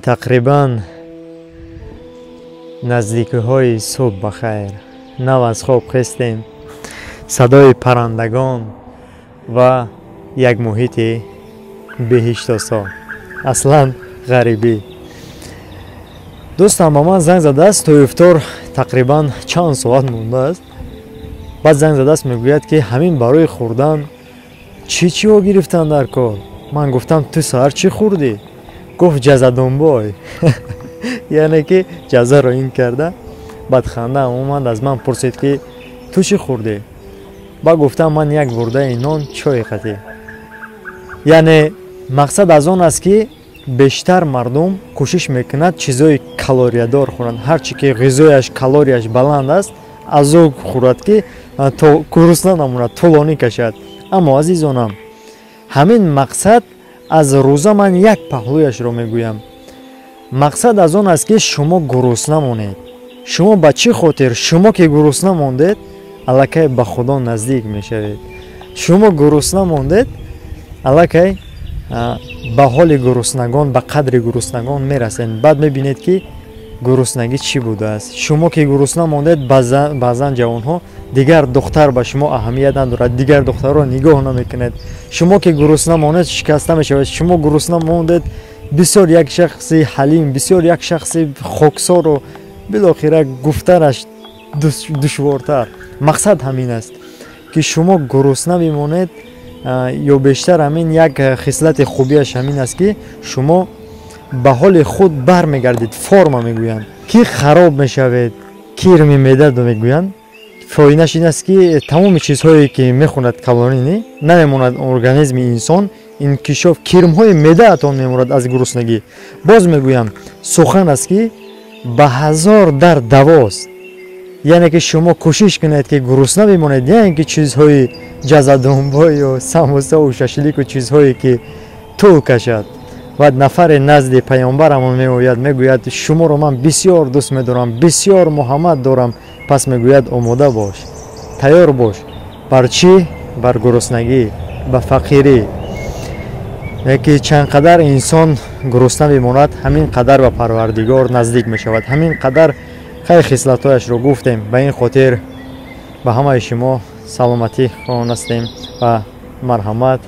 Тақрибан наздикиҳои субҳ ба хайр. Нав аз хоб хестем. Садои паррандагон ва як муҳити беҳиштосо. Аслан ғарибӣ. Дӯстам ба ман занг задааст, то ифтор тақрибан чанд соат мондааст. Баъд занг задааст, мегӯяд, ки ҳамин барои хӯрдан чӣ чиҳо гирифтан дар кор. Ман гуфтам, ту саҳар чӣ хӯрдӣ? Гуфт, ҷазадумбой. Яъне ки ҷазаро ин карда. Баъд хандаам омад, аз ман пурсид, ки ту чӣ хӯрдӣ? Ба гуфтам, ман як бурдаи нон чой қатӣ. Яъне мақсад аз он аст, ки бештар мардум кӯшиш мекунад чизҳои калориядор хӯранд. Ҳар чӣ ки ғизояш калорияш баланд аст, аз ӯ хӯрад, ки то гурусна намонад, тӯлонӣ кашад. Аммо, азизонам, ҳамин мақсад аз рӯза ман як паҳлӯяшро мегӯям. Мақсад аз он аст, ки шумо гурусна монед. Шумо ба чӣ хотир? Шумо ки гурусна мондед, аллакай ба Худо наздик мешавед. Шумо гурусна мондед, аллакай ба ҳоли гуруснагон, ба қадри гуруснагон мерасед. Баъд мебинед, ки гуруснагӣ чӣ будааст. Шумо ки гурусна мондед, баъзан ҷавонҳо, дигар духтар ба шумо аҳамият надорад, дигар духтарро нигоҳ намекунед. Шумо ки гурусна монед, шикаста мешавед. Шумо гурусна мондед, бисёр як шахси ҳалим, бисёр як шахси хоксору билохира гуфтанаш душвортар. Мақсад ҳамин аст, ки шумо гурусна бимонед, ё бештар ҳамин як хислати хубиаш ҳамин аст, ки шумо ба ҳоли худ бармегардед. Форма мегӯянд, ки хароб мешавед, кирми меъда мегӯянд. Фоидааш ин аст, ки тамоми чизҳое ки мехӯрад, калорийный намемонад организми инсон, инкишоф кирмҳои меъдаатон мемонад аз гуруснагӣ. Боз мегӯям, сухан аст, ки ба ҳазор дард давост. Яъне ки шумо кӯшиш кунед, ки гурусна бимонед, я ин ки чизҳои ҷазадумбою самусаву шашлику чизҳое ки тӯл кашад. Баъд нафаре назди паёмбарамон меояд, мегӯяд, шуморо ман бисёр дӯст медорам, бисёр муҳаббат дорам. Пас мегӯяд, омода бош, тайёр бош. Бар чӣ? Бар гуруснагӣ, ба фақирӣ. Ки чанд қадар инсон гурусна бимонад, ҳамин қадар ба Парвардигор наздик мешавад, ҳамин қадар хайр хислатҳояшро гуфтем. Ба ин хотир ба ҳамаи шумо саломатӣ хоҳон ҳастем ва марҳамат.